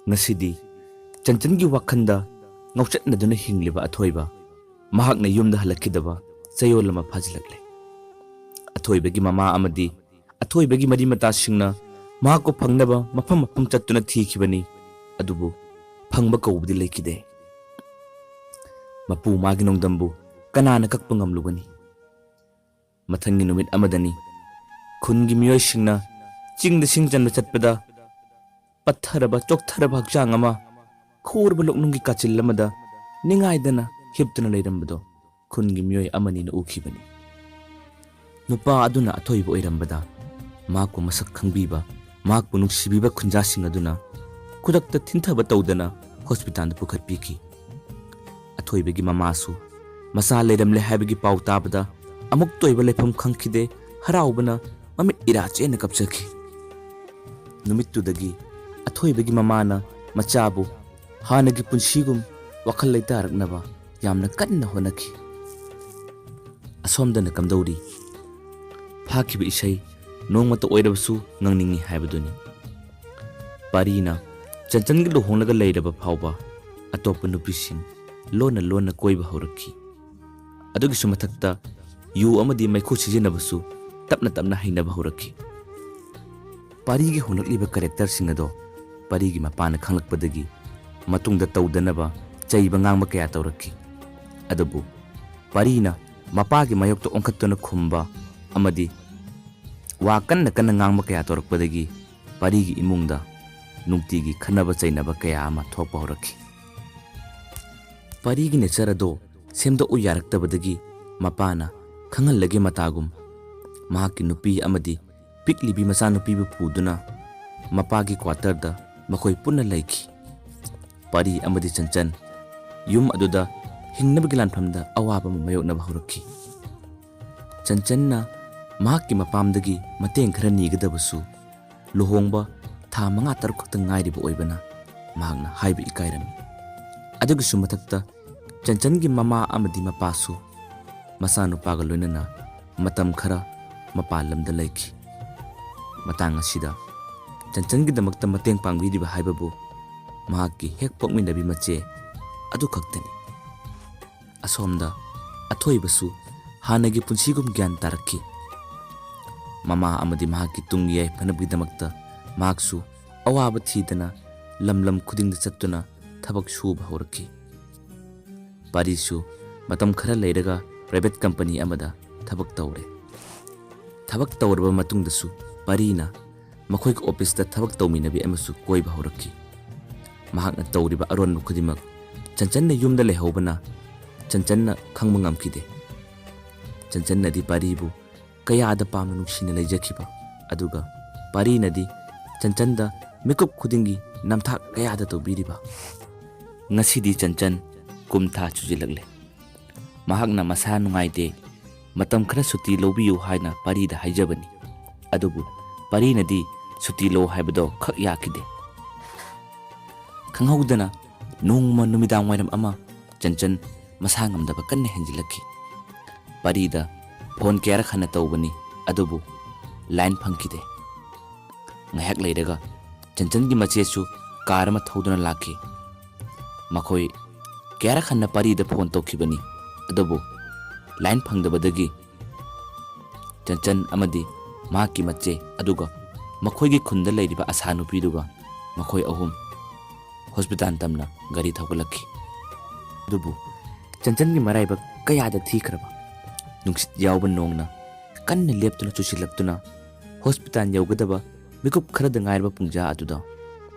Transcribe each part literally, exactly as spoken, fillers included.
ꯉꯁꯤꯗꯤ ꯆꯟꯆꯟꯒꯤ ꯋꯥꯈꯜꯗ ꯉꯥꯎꯆꯠꯅꯗꯨꯅ ꯍꯤꯡꯂꯤꯕ ꯑꯊꯣꯏꯕ ꯃꯍꯥꯛꯅ ꯌꯨꯝꯗ ꯍꯜꯂꯛꯈꯤꯗꯕ ꯆꯌꯣꯜ ꯑꯃ ꯐꯥꯖꯤꯜꯂꯛꯂꯦ꯫ ꯑꯊꯣꯏꯕꯒꯤ ꯃꯃꯥ ꯑꯃꯗꯤ ꯑꯊꯣꯏꯕꯒꯤ ꯃꯔꯤ ꯃꯇꯥꯁꯤꯡꯅ ꯃꯍꯥꯛꯄꯨ ꯐꯪꯅꯕ ꯃꯐꯝ ꯃꯐꯝ ꯆꯠꯇꯨꯅ ꯊꯤꯈꯤꯕꯅꯤ, ꯑꯗꯨꯕꯨ ꯐꯪꯕ ꯀꯧꯕꯗꯤ ꯂꯩꯈꯤꯗꯦ꯫ ꯃꯄꯨ ꯃꯥꯒꯤ ꯅꯣꯡꯗꯝꯕꯨ ꯀꯅꯥꯅ ꯀꯛꯄ ꯉꯝꯂꯨꯒꯅꯤ? ꯃꯊꯪꯒꯤ ꯅꯨꯃꯤꯠ ꯑꯃꯗꯅꯤ ꯈꯨꯟꯒꯤ ꯃꯤꯑꯣꯏꯁꯤꯡꯅ ꯆꯤꯡꯗ ꯁꯤꯡ ꯆꯟꯕ ꯆꯠꯄꯗ ꯄꯠꯊꯔꯕ ꯆꯣꯛꯊꯔꯕ ꯍꯛꯆꯥꯡ ꯑꯃ ꯈꯨꯔꯕ ꯂꯣꯛꯅꯨꯡꯒꯤ ꯀꯥꯆꯤꯜ ꯑꯃꯗ ꯅꯤꯡꯉꯥꯏꯗꯅ ꯍꯤꯞꯇꯨꯅ ꯂꯩꯔꯝꯕꯗꯣ ꯈꯨꯟꯒꯤ ꯃꯤꯑꯣꯏ ꯑꯃꯅꯤꯅ ꯎꯈꯤꯕꯅꯤ꯫ ꯅꯨꯄꯥ ꯑꯗꯨꯅ ꯑꯊꯣꯏꯕ ꯑꯣꯏꯔꯝꯕꯗ ꯃꯍꯥꯛꯄꯨ ꯃꯁꯛ ꯈꯪꯕꯤꯕ, ꯃꯍꯥꯛꯄꯨ ꯅꯨꯡꯁꯤꯕꯤꯕ ꯈꯨꯟꯖꯥꯁꯤꯡ ꯑꯗꯨꯅ ꯈꯨꯗꯛꯇ ꯊꯤꯟꯊꯕ ꯇꯧꯗꯅ ꯍꯣꯁꯄꯤꯇꯥꯜꯗ ꯄꯨꯈꯠꯄꯤꯈꯤ꯫ ꯑꯊꯣꯏꯕꯒꯤ ꯃꯃꯥꯁꯨ ꯃꯆꯥ ꯂꯩꯔꯝꯂꯦ ꯍꯥꯏꯕꯒꯤ ꯄꯥꯎ ꯇꯥꯕꯗ ꯑꯃꯨꯛꯇ ꯑꯣꯏꯕ ꯂꯩꯐꯝ ꯈꯪꯈꯤꯗꯦ, ꯍꯔꯥꯎꯕꯅ ꯃꯃꯤꯠ ꯏꯔꯥ ꯆꯦꯠꯅ ꯀꯞꯆꯈꯤ꯫ ꯅꯨꯃꯤꯠꯇꯨꯗꯒꯤ ꯑꯊꯣꯏꯕꯒꯤ ꯃꯃꯥꯅ ꯃꯆꯥꯕꯨ ꯍꯥꯟꯅꯒꯤ ꯄꯨꯟꯁꯤꯒꯨꯝ ꯋꯥꯈꯜ ꯂꯩꯇꯥꯔꯛꯅꯕ ꯌꯥꯝꯅ ꯀꯟꯅ ꯍꯣꯠꯅꯈꯤ꯫ ꯑꯁꯣꯝꯗꯅ ꯀꯝꯗꯧꯔꯤ? ꯐꯥꯈꯤꯕ ꯏꯁꯩ ꯅꯣꯡꯃꯇ ꯑꯣꯏꯔꯕꯁꯨ ꯉꯪꯅꯤꯡꯏ ꯍꯥꯏꯕꯗꯨꯅꯤ꯫ ꯄꯥꯔꯤꯅ ꯆꯟꯆꯟꯒ ꯂꯨꯍꯣꯡꯂꯒ ꯂꯩꯔꯕ ꯐꯥꯎꯕ ꯑꯇꯣꯞꯄ ꯅꯨꯄꯤꯁꯤꯡ ꯂꯣꯟꯅ ꯂꯣꯟꯅ ꯀꯣꯏꯕ ꯍꯧꯔꯛꯈꯤ꯫ ꯑꯗꯨꯒꯤꯁꯨ ꯃꯊꯛꯇ ꯌꯨ ꯑꯃꯗꯤ ꯃꯩꯈꯨ ꯁꯤꯖꯤꯟꯅꯕꯁꯨ ꯇꯞꯅ ꯇꯞꯅ ꯍꯩꯅꯕ ꯍꯧꯔꯛꯈꯤ꯫ ꯄꯥꯔꯤꯒꯤ ꯍꯣꯡꯂꯛꯂꯤꯕ ꯀꯦꯔꯦꯛꯇꯔꯁꯤꯡ ꯑꯗꯣ ꯄꯥꯔꯤꯒꯤ ꯃꯄꯥꯅ ꯈꯪꯂꯛꯄꯗꯒꯤ ꯃꯇꯨꯡꯗ ꯇꯧꯗꯅꯕ ꯆꯩꯕ ꯉꯥꯡꯕ ꯀꯌꯥ ꯇꯧꯔꯛꯈꯤ꯫ ꯑꯗꯨꯕꯨ ꯄꯥꯔꯤꯅ ꯃꯄꯥꯒꯤ ꯃꯥꯌꯣꯛꯇ ꯑꯣꯟꯈꯠꯇꯨꯅ ꯈꯨꯝꯕ ꯑꯃꯗꯤ ꯋꯥ ꯀꯟꯅ ꯀꯟꯅ ꯉꯥꯡꯕ ꯀꯌꯥ ꯇꯧꯔꯛꯄꯗꯒꯤ ꯄꯥꯔꯤꯒꯤ ꯏꯃꯨꯡꯗ ꯅꯨꯡꯇꯤꯒꯤ ꯈꯠꯅꯕ ꯆꯩꯅꯕ ꯀꯌꯥ ꯑꯃ ꯊꯣꯛꯄ ꯍꯧꯔꯛꯈꯤ꯫ ꯄꯥꯔꯤꯒꯤ ꯅꯦꯆꯔ ꯑꯗꯣ ꯁꯦꯝꯗꯣꯛꯎ ꯌꯥꯔꯛꯇꯕꯗꯒꯤ ꯃꯄꯥꯅ ꯈꯪꯍꯜꯂꯒꯦ ꯃꯇꯥꯒꯨꯝ ꯃꯍꯥꯛꯀꯤ ꯅꯨꯄꯤ ꯑꯃꯗꯤ ꯄꯤꯛꯂꯤꯕꯤ ꯃꯆꯥꯅꯨꯄꯤꯕꯨ ꯄꯨꯗꯨꯅ ꯃꯄꯥꯒꯤ ꯀ꯭ꯋꯥꯇꯔꯗ ꯃꯈꯣꯏ ꯄꯨꯟꯅ ꯂꯩꯈꯤ꯫ ꯄꯥꯔꯤ ꯑꯃꯗꯤ ꯆꯟꯆꯟ ꯌꯨꯝ ꯑꯗꯨꯗ ꯍꯤꯡꯅꯕꯒꯤ ꯂꯥꯟꯐꯝꯗ ꯑꯋꯥꯕ ꯑꯃ ꯃꯥꯌꯣꯛꯅꯕ ꯍꯧꯔꯛꯈꯤ꯫ ꯆꯟꯆꯟꯅ ꯃꯍꯥꯛꯀꯤ ꯃꯄꯥꯝꯗꯒꯤ ꯃꯇꯦꯡ ꯈꯔ ꯅꯤꯒꯗꯕꯁꯨ ꯂꯨꯍꯣꯡꯕ ꯊꯥ ꯃꯉꯥ ꯇꯔꯨꯛ ꯈꯛꯇ ꯉꯥꯏꯔꯤꯕ ꯑꯣꯏꯕꯅ ꯃꯍꯥꯛꯅ ꯍꯥꯏꯕ ꯏꯀꯥꯏꯔꯝꯃꯤ꯫ ꯑꯗꯨꯒꯤꯁꯨ ꯃꯊꯛꯇ ꯆꯟꯆꯟꯒꯤ ꯃꯃꯥ ꯑꯃꯗꯤ ꯃꯄꯥꯁꯨ ꯃꯆꯥꯅꯨꯄꯥꯒ ꯂꯣꯏꯅꯅ ꯃꯇꯝ ꯈꯔ ꯃꯄꯥꯟ ꯂꯝꯗ ꯂꯩꯈꯤ꯫ ꯃꯇꯥꯡ ꯑꯁꯤꯗ ꯆꯟꯆꯟꯒꯤꯗꯃꯛꯇ ꯃꯇꯦꯡ ꯄꯥꯡꯕꯤꯔꯤꯕ ꯍꯥꯏꯕꯕꯨ ꯃꯍꯥꯛꯀꯤ ꯍꯦꯛ ꯄꯣꯛꯃꯤꯟꯅꯕꯤ ꯃꯆꯦ ꯑꯗꯨꯈꯛꯇꯅꯤ꯫ ꯑꯁꯣꯝꯗ ꯑꯊꯣꯏꯕꯁꯨ ꯍꯥꯟꯅꯒꯤ ꯄꯨꯟꯁꯤꯒꯨꯝ ꯒ꯭ꯌꯥꯟ ꯇꯥꯔꯛꯈꯤ꯫ ꯃꯃꯥ ꯑꯃꯗꯤ ꯃꯍꯥꯛꯀꯤ ꯇꯨꯡꯒꯤ ꯌꯥꯏꯐꯅꯕꯒꯤꯗꯃꯛꯇ ꯃꯍꯥꯛꯁꯨ ꯑꯋꯥꯕ ꯊꯤꯗꯅ ꯂꯝ ꯂꯝ ꯈꯨꯗꯤꯡꯗ ꯆꯠꯇꯨꯅ ꯊꯕꯛ ꯁꯨꯕ ꯍꯧꯔꯛꯈꯤ꯫ ꯄꯥꯔꯤꯁꯨ ꯃꯇꯝ ꯈꯔ ꯂꯩꯔꯒ ꯄ꯭ꯔꯥꯏꯚꯦꯠ ꯀꯝꯄꯅꯤ ꯑꯃꯗ ꯊꯕꯛ ꯇꯧꯔꯦ꯫ ꯊꯕꯛ ꯇꯧꯔꯕ ꯃꯇꯨꯡꯗꯁꯨ ꯄꯥꯔꯤꯅ ꯃꯈꯣꯏꯒꯤ ꯑꯣꯐꯤꯁꯇ ꯊꯕꯛ ꯇꯧꯃꯤꯟꯅꯕꯤ ꯑꯃꯁꯨ ꯀꯣꯏꯕ ꯍꯧꯔꯛꯈꯤ꯫ ꯃꯍꯥꯛꯅ ꯇꯧꯔꯤꯕ ꯑꯔꯣꯟꯕ ꯈꯨꯗꯤꯡꯃꯛ ꯆꯟꯆꯟꯅ ꯌꯨꯝꯗ ꯂꯩꯍꯧꯕꯅ ꯆꯟꯆꯟꯅ ꯈꯪꯕ ꯉꯝꯈꯤꯗꯦ꯫ ꯆꯟꯆꯟꯅꯗꯤ ꯄꯥꯔꯤꯕꯨ ꯀꯌꯥꯗ ꯄꯥꯝꯅ ꯅꯨꯡꯁꯤꯅ ꯂꯩꯖꯈꯤꯕ, ꯑꯗꯨꯒ ꯄꯥꯔꯤꯅꯗꯤ ꯆꯟꯆꯟꯗ ꯃꯤꯀꯨꯞ ꯈꯨꯗꯤꯡꯒꯤ ꯅꯝꯊꯥꯛ ꯀꯌꯥꯗ ꯇꯧꯕꯤꯔꯤꯕ꯫ ꯉꯁꯤꯗꯤ ꯆꯟꯆꯟ ꯀꯨꯝ ꯊꯥ ꯆꯨꯁꯤꯜꯂꯛꯂꯦ꯫ ꯃꯍꯥꯛꯅ ꯃꯁꯥ ꯅꯨꯡꯉꯥꯏꯇꯦ, ꯃꯇꯝ ꯈꯔ ꯁꯨꯇꯤ ꯂꯧꯕꯤꯌꯨ ꯍꯥꯏꯅ ꯄꯥꯔꯤꯗ ꯍꯥꯏꯖꯕꯅꯤ꯫ ꯑꯗꯨꯕꯨ ꯄꯥꯔꯤꯅꯗꯤ ꯁꯨꯇꯤ ꯂꯧ ꯍꯥꯏꯕꯗꯣ ꯈꯛ ꯌꯥꯈꯤꯗꯦ꯫ ꯈꯪꯍꯧꯗꯅ ꯅꯣꯡꯃ ꯅꯨꯃꯤꯗꯥꯡ ꯋꯥꯏꯔꯝ ꯑꯃ ꯆꯟꯆꯟ ꯃꯁꯥ ꯉꯝꯗꯕ ꯀꯟꯅ ꯍꯦꯟꯖꯤꯜꯂꯛꯈꯤ꯫ ꯄꯥꯔꯤꯗ ꯐꯣꯟ ꯀꯌꯥꯔꯛ ꯍꯟꯅ ꯇꯧꯕꯅꯤ, ꯑꯗꯨꯕꯨ ꯂꯥꯏꯟ ꯐꯪꯈꯤꯗꯦ꯫ ꯉꯥꯏꯍꯥꯛ ꯂꯩꯔꯒ ꯆꯟꯆꯟꯒꯤ ꯃꯆꯦꯁꯨ ꯀꯥꯔ ꯑꯃ ꯊꯧꯗꯨꯅ ꯂꯥꯛꯈꯤ꯫ ꯃꯈꯣꯏ ꯀꯌꯥꯔꯛ ꯍꯟꯅ ꯄꯥꯔꯤꯗ ꯐꯣꯟ ꯇꯧꯈꯤꯕꯅꯤ, ꯑꯗꯨꯕꯨ ꯂꯥꯏꯟ ꯐꯪꯗꯕꯗꯒꯤ ꯆꯟꯆꯟ ꯑꯃꯗꯤ ꯃꯍꯥꯛꯀꯤ ꯃꯆꯦ, ꯑꯗꯨꯒ ꯃꯈꯣꯏꯒꯤ ꯈꯨꯟꯗ ꯂꯩꯔꯤꯕ ꯑꯁꯥ ꯅꯨꯄꯤꯗꯨꯒ ꯃꯈꯣꯏ ꯑꯍꯨꯝ ꯍꯣꯁꯄꯤꯇꯥꯜ ꯇꯝꯅ ꯒꯥꯔꯤ ꯊꯧꯒꯠꯂꯛꯈꯤ꯫ ꯑꯗꯨꯕꯨ ꯆꯟꯆꯟꯒꯤ ꯃꯔꯥꯏꯕꯛ ꯀꯌꯥꯗ ꯊꯤꯈ꯭ꯔꯕ! ꯅꯨꯡꯁꯤꯠ ꯌꯥꯎꯕ ꯅꯣꯡꯅ ꯀꯟꯅ ꯂꯦꯞꯇꯨꯅ ꯆꯨꯁꯤꯜꯂꯛꯇꯨꯅ ꯍꯣꯁꯄꯤꯇꯥꯜ ꯌꯧꯒꯗꯕ ꯃꯤꯀꯨꯞ ꯈꯔꯗ ꯉꯥꯏꯔꯕ ꯄꯨꯡꯖꯥ ꯑꯗꯨꯗ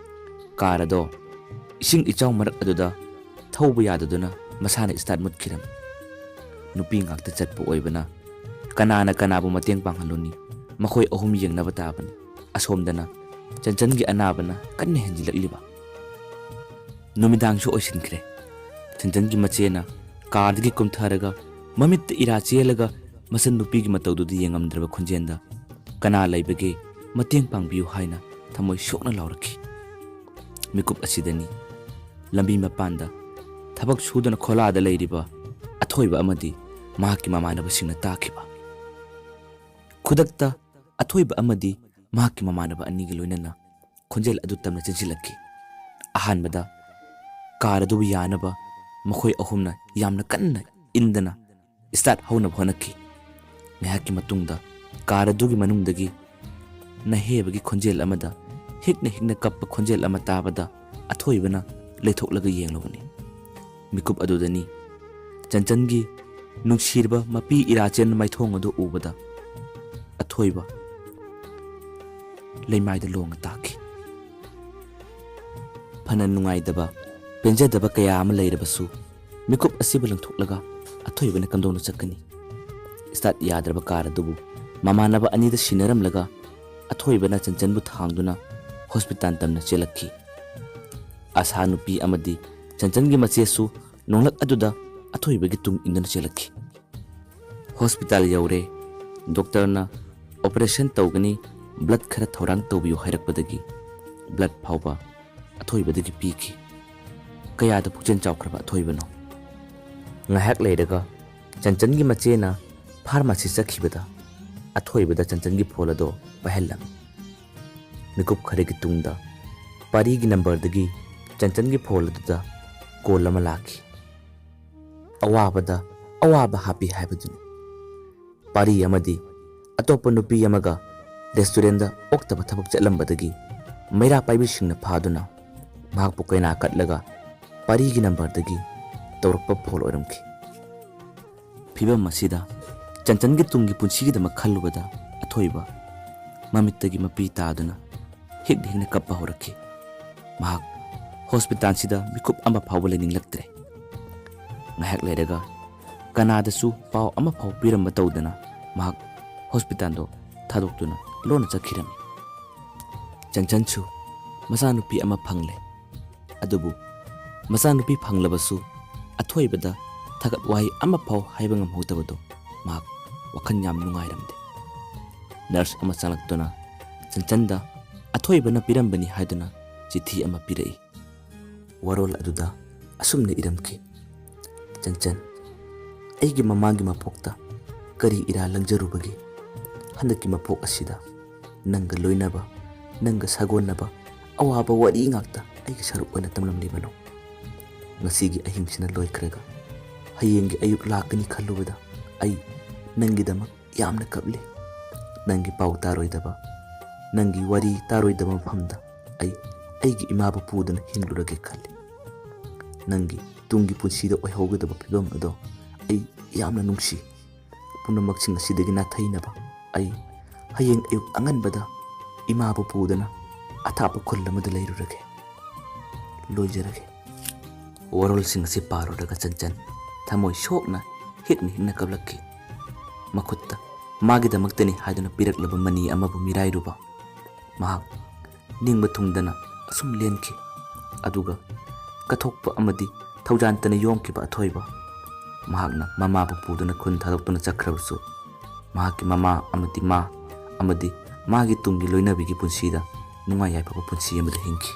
ꯀꯥꯔ ꯑꯗꯣ ꯏꯁꯤꯡ ꯏꯆꯥꯎ ꯃꯔꯛ ꯑꯗꯨꯗ ꯊꯧꯕ ꯌꯥꯗꯗꯨꯅ ꯃꯁꯥꯅ ꯏꯁꯇꯥꯔꯠ ꯃꯨꯠꯈꯤꯔꯝꯃꯤ꯫ ꯅꯨꯄꯤ ꯉꯥꯛꯇ ꯆꯠꯄ ꯑꯣꯏꯕꯅ ꯀꯅꯥꯅ ꯀꯅꯥꯕꯨ ꯃꯇꯦꯡ ꯄꯥꯡꯍꯜꯂꯨꯅꯤ? ꯃꯈꯣꯏ ꯑꯍꯨꯝ ꯌꯦꯡꯅꯕ ꯇꯥꯕꯅꯤ꯫ ꯑꯁꯣꯝꯗꯅ ꯆꯟꯆꯟꯒꯤ ꯑꯅꯥꯕꯅ ꯀꯟꯅ ꯍꯦꯟꯖꯤꯜꯂꯛꯂꯤꯕ꯫ ꯅꯨꯃꯤꯗꯥꯡꯁꯨ ꯑꯣꯏꯁꯤꯟꯈ꯭ꯔꯦ꯫ ꯆꯟꯆꯟꯒꯤ ꯃꯆꯦꯅ ꯀꯥꯔꯗꯒꯤ ꯀꯨꯝꯊꯔꯒ ꯃꯃꯤꯠꯇ ꯏꯔꯥ ꯆꯦꯜꯂꯒ ꯃꯆꯟ ꯅꯨꯄꯤꯒꯤ ꯃꯇꯧꯗꯨꯗ ꯌꯦꯡꯉꯝꯗ꯭ꯔꯕ ꯈꯣꯟꯖꯦꯜꯗ, "ꯀꯅꯥ ꯂꯩꯕꯒꯦ? ꯃꯇꯦꯡ ꯄꯥꯡꯕꯤꯌꯨ" ꯍꯥꯏꯅ ꯊꯃꯣꯏ ꯁꯣꯛꯅ ꯂꯥꯎꯔꯛꯈꯤ꯫ ꯃꯤꯀꯨꯞ ꯑꯁꯤꯗꯅꯤ ꯂꯝꯕꯤ ꯃꯄꯥꯟꯗ ꯊꯕꯛ ꯁꯨꯗꯨꯅ ꯈꯣꯂꯥꯗ ꯂꯩꯔꯤꯕ ꯑꯊꯣꯏꯕ ꯑꯃꯗꯤ ꯃꯍꯥꯛꯀꯤ ꯃꯃꯥꯟꯅꯕꯁꯤꯡꯅ ꯇꯥꯈꯤꯕ꯫ ꯈꯨꯗꯛꯇ ꯑꯊꯣꯏꯕ ꯑꯃꯗꯤ ꯃꯍꯥꯛꯀꯤ ꯃꯃꯥꯟꯅꯕ ꯑꯅꯤꯒ ꯂꯣꯏꯅꯅ ꯈꯣꯟꯖꯦꯜ ꯑꯗꯨ ꯇꯝꯅ ꯆꯦꯟꯁꯤꯜꯂꯛꯈꯤ꯫ ꯑꯍꯥꯟꯕꯗ ꯀꯥꯔ ꯑꯗꯨꯕꯨ ꯌꯥꯅꯕ ꯃꯈꯣꯏ ꯑꯍꯨꯝꯅ ꯌꯥꯝꯅ ꯀꯟꯅ ꯏꯟꯗꯅ ꯁ꯭ꯇꯥꯔꯠ ꯍꯧꯅꯕ ꯍꯣꯠꯅꯈꯤ꯫ ꯉꯥꯏꯍꯥꯛꯀꯤ ꯃꯇꯨꯡꯗ ꯀꯥꯔ ꯑꯗꯨꯒꯤ ꯃꯅꯨꯡꯗꯒꯤ ꯅꯍꯦꯕꯒꯤ ꯈꯣꯟꯖꯦꯜ ꯑꯃꯗ ꯍꯤꯛꯅ ꯍꯤꯛꯅ ꯀꯞꯄ ꯈꯣꯟꯖꯦꯜ ꯑꯃ ꯇꯥꯕꯗ ꯑꯊꯣꯏꯕꯅ ꯂꯩꯊꯣꯛꯂꯒ ꯌꯦꯡꯂꯨꯕꯅꯤ꯫ ꯃꯤꯀꯨꯞ ꯑꯗꯨꯗꯅꯤ ꯆꯟꯆꯟꯒꯤ ꯅꯨꯡꯁꯤꯔꯕ ꯃꯄꯤ ꯏꯔꯥꯆꯦꯟ ꯃꯥꯏꯊꯣꯡ ꯑꯗꯨ ꯎꯕꯗ ꯑꯊꯣꯏꯕ ꯂꯩꯃꯥꯏꯗ ꯂꯣꯡꯅ ꯇꯥꯈꯤ꯫ ꯐꯅ ꯅꯨꯡꯉꯥꯏꯇꯕ, ꯄꯦꯟꯖꯗꯕ ꯀꯌꯥ ꯑꯃ ꯂꯩꯔꯕꯁꯨ, ꯃꯤꯀꯨꯞ ꯑꯁꯤꯕꯨ ꯂꯪꯊꯣꯛꯂꯒ ꯑꯊꯣꯏꯕꯅ ꯀꯝꯗꯧꯅ ꯆꯠꯀꯅꯤ? ꯁ꯭ꯇꯥꯔꯠ ꯌꯥꯗ꯭ꯔꯕ ꯀꯥꯔ ꯑꯗꯨꯕꯨ ꯃꯃꯥꯟꯅꯕ ꯑꯅꯤꯗ ꯁꯤꯟꯅꯔꯝꯂꯒ ꯑꯊꯣꯏꯕꯅ ꯆꯟꯆꯟꯕꯨ ꯊꯥꯡꯗꯨꯅ ꯍꯣꯁꯄꯤꯇꯥꯜ ꯇꯝꯅ ꯆꯦꯜꯂꯛꯈꯤ꯫ ꯑꯁꯥ ꯅꯨꯄꯤ ꯑꯃꯗꯤ ꯆꯟꯆꯟꯒꯤ ꯃꯆꯦꯁꯨ ꯅꯣꯡꯂꯛ ꯑꯗꯨꯗ ꯑꯊꯣꯏꯕꯒꯤ ꯇꯨꯡ ꯏꯟꯗꯨꯅ ꯆꯦꯜꯂꯛꯈꯤ꯫ ꯍꯣꯁꯄꯤꯇꯥꯜ ꯌꯧꯔꯦ꯫ ꯗꯣꯛꯇꯔꯅ ꯑꯣꯄꯔꯦꯁꯟ ꯇꯧꯒꯅꯤ, ꯕ꯭ꯂꯗ ꯈꯔ ꯊꯧꯔꯥꯡ ꯇꯧꯕꯤꯌꯨ ꯍꯥꯏꯔꯛꯄꯗꯒꯤ ꯕ꯭ꯂꯗ ꯐꯥꯎꯕ ꯑꯊꯣꯏꯕꯗꯒꯤ ꯄꯤꯈꯤ꯫ ꯀꯌꯥꯗ ꯄꯨꯛꯆꯦꯜ ꯆꯥꯎꯈ꯭ꯔꯕ ꯑꯊꯣꯏꯕꯅꯣ! ꯉꯥꯏꯍꯥꯛ ꯂꯩꯔꯒ ꯆꯟꯆꯟꯒꯤ ꯃꯆꯦꯅ ꯐꯥꯔꯃꯥꯁꯤ ꯆꯠꯈꯤꯕꯗ ꯑꯊꯣꯏꯕꯗ ꯆꯟꯆꯟꯒꯤ ꯐꯣꯟ ꯑꯗꯣ ꯄꯥꯏꯍꯜꯂꯝꯃꯤ꯫ ꯃꯤꯀꯨꯞ ꯈꯔꯒꯤ ꯇꯨꯡꯗ ꯄꯥꯔꯤꯒꯤ ꯅꯝꯕꯔꯗꯒꯤ ꯆꯟꯆꯟꯒꯤ ꯐꯣꯟ ꯑꯗꯨꯗ ꯀꯣꯜ ꯑꯃ ꯂꯥꯛꯈꯤ꯫ ꯑꯋꯥꯕꯗ ꯑꯋꯥꯕ ꯍꯥꯞꯄꯤ ꯍꯥꯏꯕꯗꯨꯅꯤ꯫ ꯄꯥꯔꯤ ꯑꯃꯗꯤ ꯑꯇꯣꯞꯄ ꯅꯨꯄꯤ ꯑꯃꯒ ꯔꯦꯁꯇꯨꯔꯦꯟꯗ ꯑꯣꯛꯇꯕ ꯊꯕꯛ ꯆꯠꯂꯝꯕꯗꯒꯤ ꯃꯩꯔꯥ ꯄꯥꯏꯕꯤꯁꯤꯡꯅ ꯐꯥꯗꯨꯅ ꯃꯍꯥꯛꯄꯨ ꯀꯩꯅꯥ ꯀꯠꯂꯒ ꯄꯥꯔꯤꯒꯤ ꯅꯝꯕꯔꯗꯒꯤ ꯇꯧꯔꯛꯄ ꯐꯣꯟ ꯑꯣꯏꯔꯝꯈꯤ꯫ ꯐꯤꯕꯝ ꯑꯁꯤꯗ ꯆꯟꯆꯟꯒꯤ ꯇꯨꯡꯒꯤ ꯄꯨꯟꯁꯤꯒꯤꯗꯃꯛ ꯈꯜꯂꯨꯕꯗ ꯑꯊꯣꯏꯕ ꯃꯃꯤꯠꯇꯒꯤ ꯃꯄꯤ ꯇꯥꯗꯨꯅ ꯍꯤꯛ ꯍꯤꯛꯅ ꯀꯞꯄ ꯍꯧꯔꯛꯈꯤ꯫ ꯃꯍꯥꯛ ꯍꯣꯁꯄꯤꯇꯥꯜꯁꯤꯗ ꯃꯤꯀꯨꯞ ꯑꯃ ꯐꯥꯎꯕ ꯂꯩꯅꯤꯡꯂꯛꯇ꯭ꯔꯦ꯫ ꯉꯥꯏꯍꯥꯛ ꯂꯩꯔꯒ ꯀꯅꯥꯗꯁꯨ ꯄꯥꯎ ꯑꯃ ꯐꯥꯎ ꯄꯤꯔꯝꯕ ꯇꯧꯗꯅ ꯃꯍꯥꯛ ꯍꯣꯁꯄꯤꯇꯥꯜꯗꯣ ꯊꯥꯗꯣꯛꯇꯨꯅ ꯂꯣꯟꯅ ꯆꯠꯈꯤꯔꯝꯃꯤ꯫ ꯆꯟꯆꯟꯁꯨ ꯃꯆꯥꯅꯨꯄꯤ ꯑꯃ ꯐꯪꯂꯦ꯫ ꯑꯗꯨꯕꯨ ꯃꯆꯥꯅꯨꯄꯤ ꯐꯪꯂꯕꯁꯨ ꯑꯊꯣꯏꯕꯗ ꯊꯥꯒꯠ ꯋꯥꯍꯩ ꯑꯃꯐꯥꯎ ꯍꯥꯏꯕ ꯉꯝꯍꯧꯗꯕꯗꯣ ꯃꯍꯥꯛ ꯋꯥꯈꯜ ꯌꯥꯝ ꯅꯨꯡꯉꯥꯏꯔꯝꯗꯦ꯫ ꯅꯔꯁ ꯑꯃ ꯆꯪꯂꯛꯇꯨꯅ ꯆꯟꯆꯟꯗ ꯑꯊꯣꯏꯕꯅ ꯄꯤꯔꯝꯕꯅꯤ ꯍꯥꯏꯗꯨꯅ ꯆꯤꯊꯤ ꯑꯃ ꯄꯤꯔꯛꯏ꯫ ꯋꯥꯔꯣꯜ ꯑꯗꯨꯗ ꯑꯁꯨꯝꯅ ꯏꯔꯝꯈꯤ: "ꯆꯟꯆꯟ, ꯑꯩꯒꯤ ꯃꯃꯥꯡꯒꯤ ꯃꯄꯣꯛꯇ ꯀꯔꯤ ꯏꯔꯥ ꯂꯪꯖꯔꯨꯕꯒꯦ? ꯍꯟꯗꯛꯀꯤ ꯃꯄꯣꯛ ꯑꯁꯤꯗ ꯅꯪꯒ ꯂꯣꯏꯅꯕ, ꯅꯪꯒ ꯁꯥꯒꯣꯟꯅꯕ ꯑꯋꯥꯕ ꯋꯥꯔꯤ ꯉꯥꯛꯇ꯫ ꯑꯩꯒꯤ ꯁꯔꯨꯛ ꯑꯣꯏꯅ ꯇꯝꯂꯝꯂꯤꯕꯅꯣ? ꯉꯁꯤꯒꯤ ꯑꯍꯤꯡꯁꯤꯅ ꯂꯣꯏꯈ꯭ꯔꯒ ꯍꯌꯦꯡꯒꯤ ꯑꯌꯨꯛ ꯂꯥꯛꯀꯅꯤ ꯈꯜꯂꯨꯕꯗ ꯑꯩ ꯅꯪꯒꯤꯗꯃꯛ ꯌꯥꯝꯅ ꯀꯞꯂꯤ꯫ ꯅꯪꯒꯤ ꯄꯥꯎ ꯇꯥꯔꯣꯏꯗꯕ, ꯅꯪꯒꯤ ꯋꯥꯔꯤ ꯇꯥꯔꯣꯏꯗꯕ ꯃꯐꯝꯗ ꯑꯩ ꯑꯩꯒꯤ ꯏꯃꯥꯕꯨ ꯄꯨꯗꯨꯅ ꯍꯤꯡꯂꯨꯔꯒꯦ ꯈꯜꯂꯤ꯫ ꯅꯪꯒꯤ ꯇꯨꯡꯒꯤ ꯄꯨꯟꯁꯤꯗ ꯑꯣꯏꯍꯧꯒꯗꯕ ꯐꯤꯕꯝ ꯑꯗꯣ ꯑꯩ ꯌꯥꯝꯅ ꯅꯨꯡꯁꯤ꯫ ꯄꯨꯝꯅꯃꯛꯁꯤꯡ ꯑꯁꯤꯗꯒꯤ ꯅꯥꯊꯩꯅꯕ ꯑꯩ ꯍꯌꯦꯡ ꯑꯌꯨꯛ ꯑꯉꯟꯕꯗ ꯏꯃꯥꯕꯨ ꯄꯨꯗꯨꯅ ꯑꯊꯥꯞꯄ ꯈꯨꯜ ꯑꯃꯗ ꯂꯩꯔꯨꯔꯒꯦ꯫ ꯂꯣꯏꯖꯔꯒꯦ꯫ ꯋꯥꯔꯣꯜꯁꯤꯡ ꯑꯁꯤ ꯄꯥꯔꯨꯔꯒ ꯆꯟꯆꯟ ꯊꯃꯣꯏ ꯁꯣꯛꯅ ꯍꯤꯛꯅ ꯍꯤꯛꯅ ꯀꯞꯂꯛꯈꯤ꯫ ꯃꯈꯨꯠꯇ ꯃꯥꯒꯤꯗꯃꯛꯇꯅꯤ ꯍꯥꯏꯗꯨꯅ ꯄꯤꯔꯛꯂꯕ ꯃꯅꯤ ꯑꯃꯕꯨ ꯃꯤꯔꯥꯏꯔꯨꯕ ꯃꯍꯥꯛ ꯅꯤꯡꯕ ꯊꯨꯡꯗꯅ ꯑꯁꯨꯝ ꯂꯦꯟꯈꯤ꯫ ꯑꯗꯨꯒ ꯀꯠꯊꯣꯛꯄ ꯑꯃꯗꯤ ꯊꯧꯖꯥꯟꯇꯅ ꯌꯣꯝꯈꯤꯕ ꯑꯊꯣꯏꯕ ꯃꯍꯥꯛꯅ ꯃꯃꯥꯕꯨ ꯄꯨꯗꯨꯅ ꯈꯨꯟ ꯊꯥꯗꯣꯛꯇꯨꯅ ꯆꯠꯈ꯭ꯔꯕꯁꯨ, ꯃꯍꯥꯛꯀꯤ ꯃꯃꯥ ꯑꯃꯗꯤ ꯃꯥ ꯑꯃꯗꯤ ꯃꯥꯒꯤ ꯇꯨꯡꯒꯤ ꯂꯣꯏꯅꯕꯤꯒꯤ ꯄꯨꯟꯁꯤꯗ ꯅꯨꯡꯉꯥꯏ ꯌꯥꯏꯐꯕ ꯄꯨꯟꯁꯤ ꯑꯃꯗ ꯍꯤꯡꯈꯤ꯫